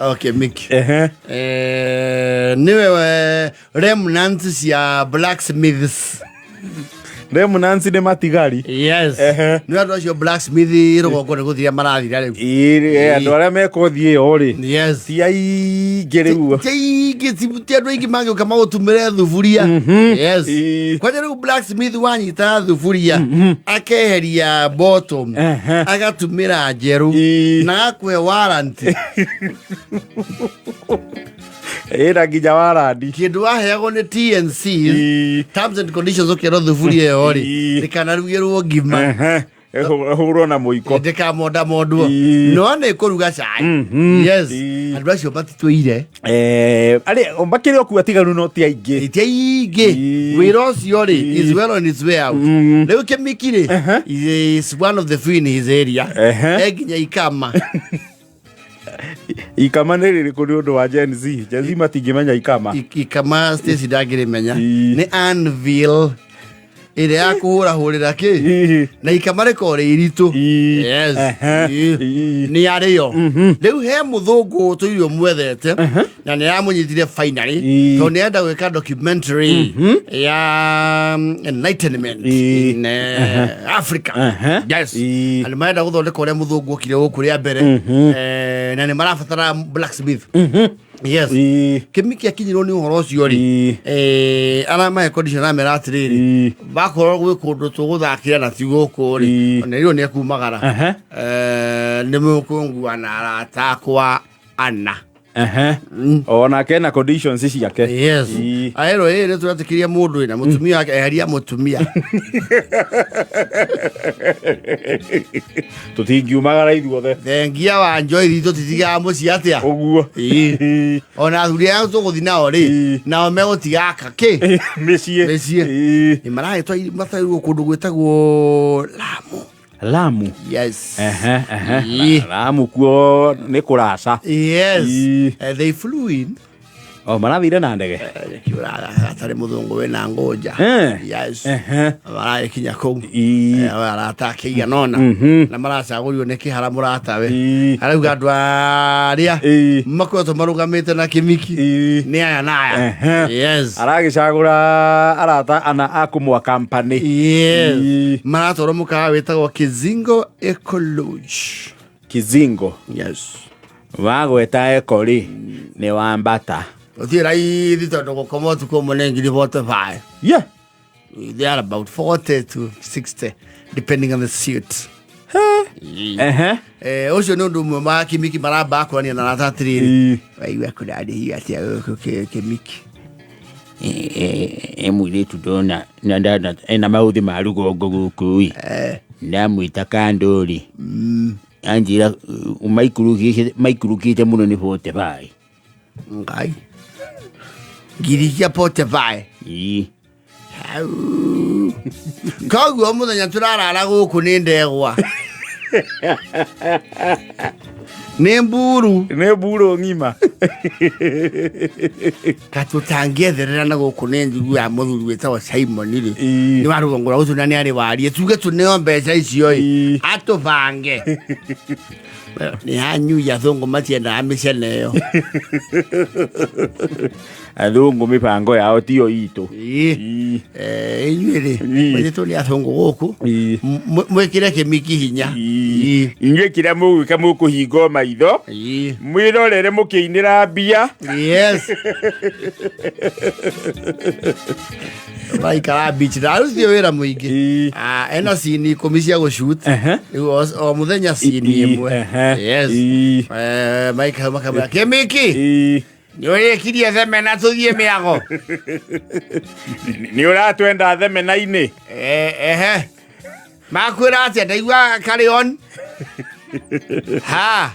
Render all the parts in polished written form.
Okay, Miki. Ehe. Niwe remnants cia blacksmiths. Remnants nĩ matigari. Yes. Ehe. Nĩ andũ acio blacksmith rũgongo nĩ gũthira marathira rĩu. Ĩĩ, andũ arĩa mekothi ĩyo rĩ, Yes. ti aingĩ rĩu. Ti aingĩ, ti andũ aingĩ mangĩũka magũtumĩre thuburia. Yes. Ĩĩ. Kwanja rĩu blacksmith wanyita thuburia akeheria bottom agatumĩra njerũ na agakũhe warranty. Ĩna nginya warandi. Kĩndũ waheagwo nĩ TNC, terms and conditions, ũkĩrwo thuburia ĩyo rĩ, ndĩkanarugĩrwo ngima. Ĩhũrwo na mũiko. Ndĩkamondamondwo. No nĩ kũruga cai. Yes. Andũ acio matitũire. Arĩa makĩrĩ o kuo atigaru no ti aingĩ. Ti aingĩ. Wĩra ũcio rĩ is well on its way out. Rĩu Kĩmiki rĩ is one of the few in his area. E nginya ikama. Ikama nĩ rĩrĩkũ nĩ ũndũ wa Gen Z? Gen Z matingĩmenya ikama. Ikama Stacy ndangĩrĩmenya. Nĩ anvil ĩrĩa ya kũhũrahũrĩra kĩ na ikama rĩkorwo rĩ iritũ. Yes. Nĩ arĩo rĩu he mũthũngũ tũirio mwethete na nĩ aramũnyitire finally, tondũ nĩ arenda gwĩka documentary ya enlightenment in Africa. Yes. Na nĩ marenda gũthondeka ũrĩa mũthũngũ okire gũkũ rĩa mbere. Na nĩ marabatara blacksmith. Yes. Kĩmiki akinyirwo nĩ ũhoro ũcio rĩ, aramahe condition, aramera atĩrĩrĩ, bakorwo gwĩ kũndũ tũgũthakĩra na ti gũkũ rĩ, ona rĩo nĩ ekumagara. Nĩ mũkũngua na arata akwa ana. Onake na conditions ciake. Yes. Aerwo ĩ nĩ tũretĩkĩria mũndũ ĩna mũtumia wake, eheria mũtumia. Tũtingiumagara ithuothe. Thengia wa njoithi tũtitigaga mũciĩ atĩa. Ũguo. Ona athuri aya tũgũthiĩ nao rĩ, nao megũtiga aka kĩ mĩciĩ. Mĩciĩ. Nĩ maragĩtwa matwairwo kũndũ gwĩtagwo Lamu. Lamu. Yes. Ehe. Lamu kuo nĩ kũraca. Yes. They flew in. O marathire na ndege. Atarĩ mũthũngũ wĩna ngũnja. Yes. Maragĩkinya kũu. Arata akĩigana ũna na maracagũrirwo nĩ kĩhara mũratawe. Arauga andũ arĩa makoretwo marũgamĩte na Kĩmiki nĩ aya na aya. Yes. Aragĩcagũra arata ana a kũmwa kampani. Yes. Maratwarwo mũkawa wĩtagwo Kizingo Eco Lodge. Kizingo. Yes. Wagweta eko rĩ, nĩ wambata. Gũtirĩ raithi tondũ gũkoma ũtukũ ũmwe nĩ ngiri 45. They are about 40 to 60 depending on the suit. Ũcio nĩ ũndũ ũmwe wa Kĩmiki maramba kũrania na arata atĩrĩrĩ, waigua kũrarĩhio atĩa gũkũ Kĩmiki? E mũirĩtu ndona na ndana ena maũthĩ ma rũgongo gũkũ ĩ, ndamwĩta kando rĩ, anjĩra maikũrũkĩte mũno nĩ 45. Ngai, ngiri cia 45? Ĩĩ. Hau. Koguo mũthenya tũrarara gũkũ nĩ ndegwa, nĩ mburu. Nĩ mburu ng'ima. Katũtangĩetherera na gũkũ nĩ njugu ya mũthuri wĩtagwo Simon rĩ, nĩ wa rũgongo rwa gũtũ na nĩ arĩ warie tuge tũneo mbeca icio ĩ, atũbange nĩ hanyui. Athũngũ matiendaga mĩcene ĩyo. Athũngũ mĩbango yao tiyo itũ. Ĩĩ. Inyuĩ rĩ, mwĩrĩtwo nĩ athũngũ gũkũ mwĩkĩre Kĩmiki hinya. Inyuĩ kĩrĩa mũgwĩka, mũkũhingwo maitho, mwĩrorere mũkĩinĩra mbia. Yes, maikara beach na rĩu wĩra mũingĩ. Ah, ena cini 10 cia gũshoot. Rĩu o mũthenya cini ĩmwe. Yes. Maikara makamwĩra, Kĩmiki, nĩ ũrĩkirie themena tũthiĩ mĩago? Nĩ ũratwenda themena-inĩ? Ehe, makwĩra atĩa? Ndaigua carry on ha.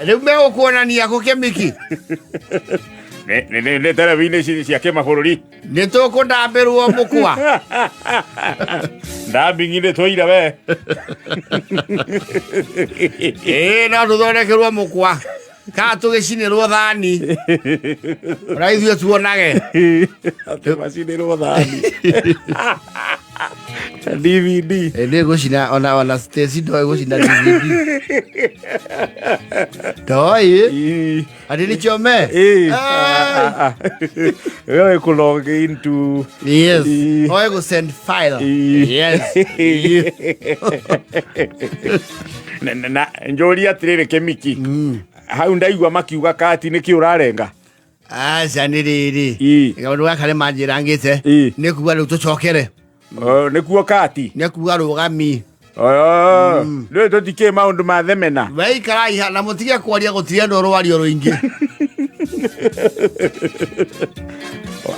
Rĩu megũkuonania kũ, Kĩmiki? Nĩ terebi-inĩ cia kĩmabũrũri. Nĩ tũkũndambĩrwo mũkwa. Ndambingi-inĩ twaira we. Ĩĩ, no tũthondekerwo mũkwa kana tũgĩcinĩrwo thani ũrĩa ithuĩ tuonage. Atĩ macinĩrwo thani. DVD. Nĩ gũcina ona Stacy ndoĩ gũcina DVD. Ndoĩ. Atĩ nĩ chome. Ah, ah. Wewe ku log into. Yes. Oĩ gũ send file. Yes. Na njũria atĩrĩrĩ kĩmiki hau ndaigua makiuga kati nĩkĩ ũrarenga? Aca nĩ rĩrĩ. Kaũndũ gaka nĩ manjĩrangĩte. Nĩ kuga rĩu tũcokere. Nĩkuo kati. Nĩ kuga rũgami. Rĩu tũtikĩĩ maũndũ ma themena. Weikarai na mũtige kwaria gũtirendwo rwario rũingĩ.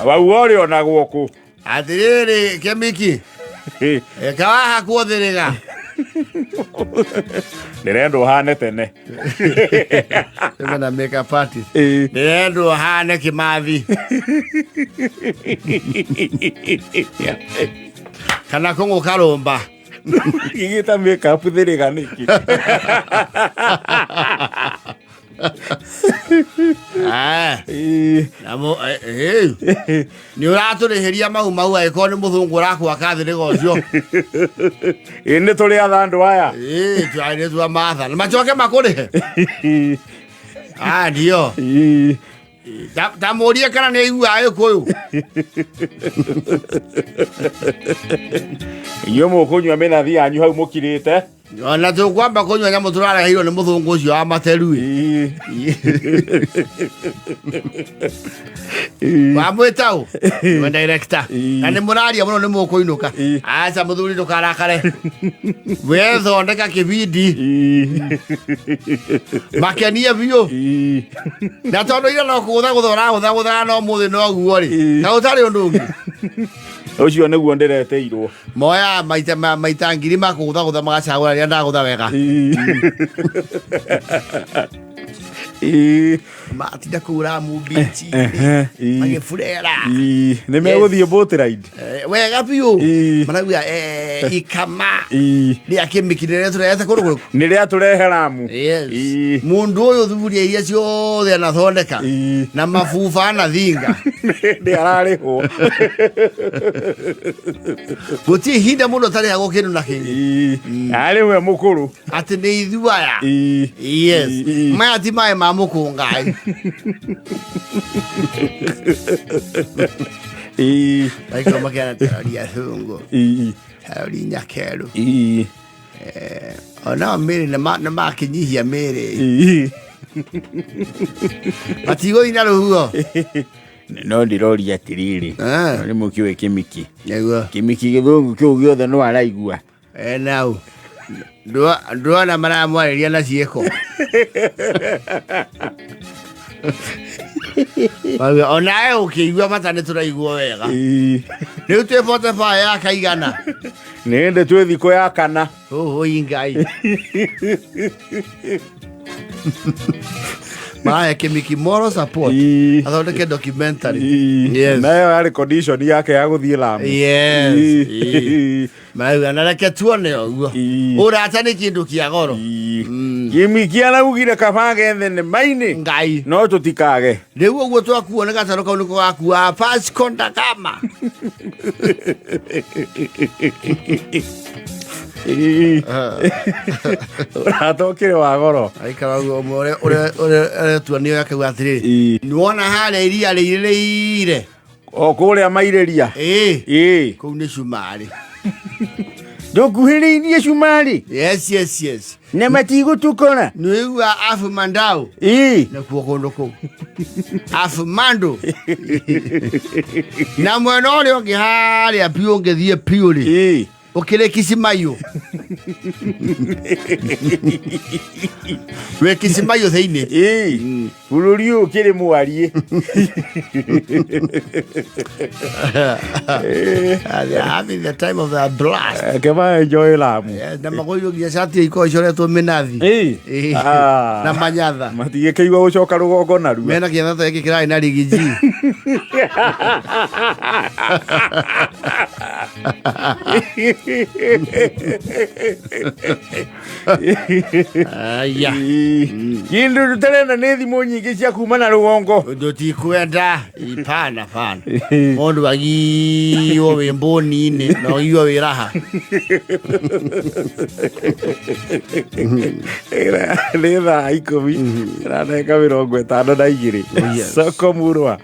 Wauga ũrĩ ona gũkũ. Atĩrĩrĩ Kĩmiki. Kawaha kuothĩrĩga. Ndĩrenda ũhane tene. Ĩmwe na makeup artist. Ndĩrenda ũhane Kĩmathi. Kana kũng'ũ karũmba. Gĩgĩta makeup thĩrĩga nĩkĩ? Nĩ ũratũrĩhĩria mau mau angĩkorwo nĩ mũthũngũ ũrakwaka thĩrĩga ũcio. Ĩ nĩ tũrĩ atha andũ aya. Ĩ nĩ tua matha. Na macoke makũrĩhe. Ndio. Ta mũrie kana nĩ aiguaga Gĩkũyũ. Inyuĩ mũkũnyua mĩnathi yanyu hau mũkirĩte. Ona tũkwamba kũnyua nyamũ tũrareheirwo nĩ mũthũngũ ũcio wa materu. Wamwĩta ũ? Nĩwe director. Na nĩ mũraria mũno nĩ mũkũinũka. Aca mũthuri ndũkarakare. Wethondeka kĩbindi. Makenie biũ. Na tondũ ira no kũgũthagũtha ũragũthagũthaga no mũthĩ noguo rĩ. Na ũtarĩ ũndũ ũngĩ. Ũcio nĩguo ndĩreteirwo. Moya maita maita ngiri makũgũthagũtha magacagũra rĩrĩa ndagũtha wega. Matinda kũu Lamu beach magĩburera. Nĩ megũthiĩ boat ride. Wega biũ. Marauga ikama rĩa Kĩmiki rĩrĩa tũrehete kũndũ kũrĩkũ? Nĩ rĩa tũrehe Lamu. Yes. Mũndũ ũyũ thuburia iria ciothe anathondeka na mabuba anathinga. Nĩ ararĩhwo. Gũtirĩ ihinda mũndũ atarĩhagwo kĩndũ na kĩngĩ. Arĩ we mũkũrũ. Atĩ nĩ ithuĩ aya. Yes. Maya ti maĩ ma mũkũngai. Maikaro makĩana tarori athũngũ. Tarori nyakerũ. Onao mĩrĩ nĩ makĩnyihia mĩrĩ. Matigũthiĩ na rũhuho. No ndĩroria atĩrĩrĩ. Nĩ mũkĩũĩ Kĩmiki. Nĩguo. Kĩmiki gĩthũngũ kĩu gĩothe no araigua. Nau. Ndũrona maramwarĩria na ciĩko. Onawe ũkĩigua bata nĩ tũraigua wega. Rĩu twĩ 45 ya kaigana. Nĩ ndĩ twĩ thikũ ya kana. Ũhũi Ngai. Marahe Kĩmiki moral support. Athondeke documentary. Yes. Nayo yarĩ condition yake ya gũthiĩ Lamu. Yes. Marauga na reke tuone ũguo. Ũrata nĩ kĩndũ kĩa goro. Kĩmiki araugire kaba gethe nĩ-mainĩ. Ngai. No tũtikage. Rĩu ũguo twakuo nĩ gatarũ kau nĩko gakua Vasco da Gama. Ũrata ũkĩrĩ wa goro. Aikara ũguo ũmwe ũrĩa ũretua nĩyo akauga atĩrĩrĩ. Nĩwona harĩa iria rĩirĩrĩire. O kũrĩa mairĩria. Kũu nĩ cumarĩ. Ndũkuhĩrĩirie cumarĩ. Yes, yes, yes. Na matigũtũkora. Nĩũigua afu mandau. Nĩkuo kũndũ kũu. Afu mandu. Na mwena ũrĩa ũngĩ harĩa biũ ũngĩthiĩ biũ rĩ. Ũkĩrĩ Kisimayu. Wĩ Kisimayu thĩinĩ. Bũrũri ũyũ ũkĩrĩ mwariĩ. They are having the time of their blast. Keba enjoy Lamu. Yes, na magoyo nginya cati ikoragwo icoretwo mĩnathi. Na manyatha. Matigĩkĩigua gũcoka rũgongo narua. Mena kĩatha gĩkĩ kĩrarĩ na rigi G. Aya. Kindu tũtarenda nĩ thimũ nyingĩ cia kuma na rũgongo. Ndũtikwenda ipana pana mundu agiwo wĩ mbũni-inĩ na ũgiwo wĩ raha. Nĩ thaa 10 na ndagĩka 52. Yes. Soko murwa.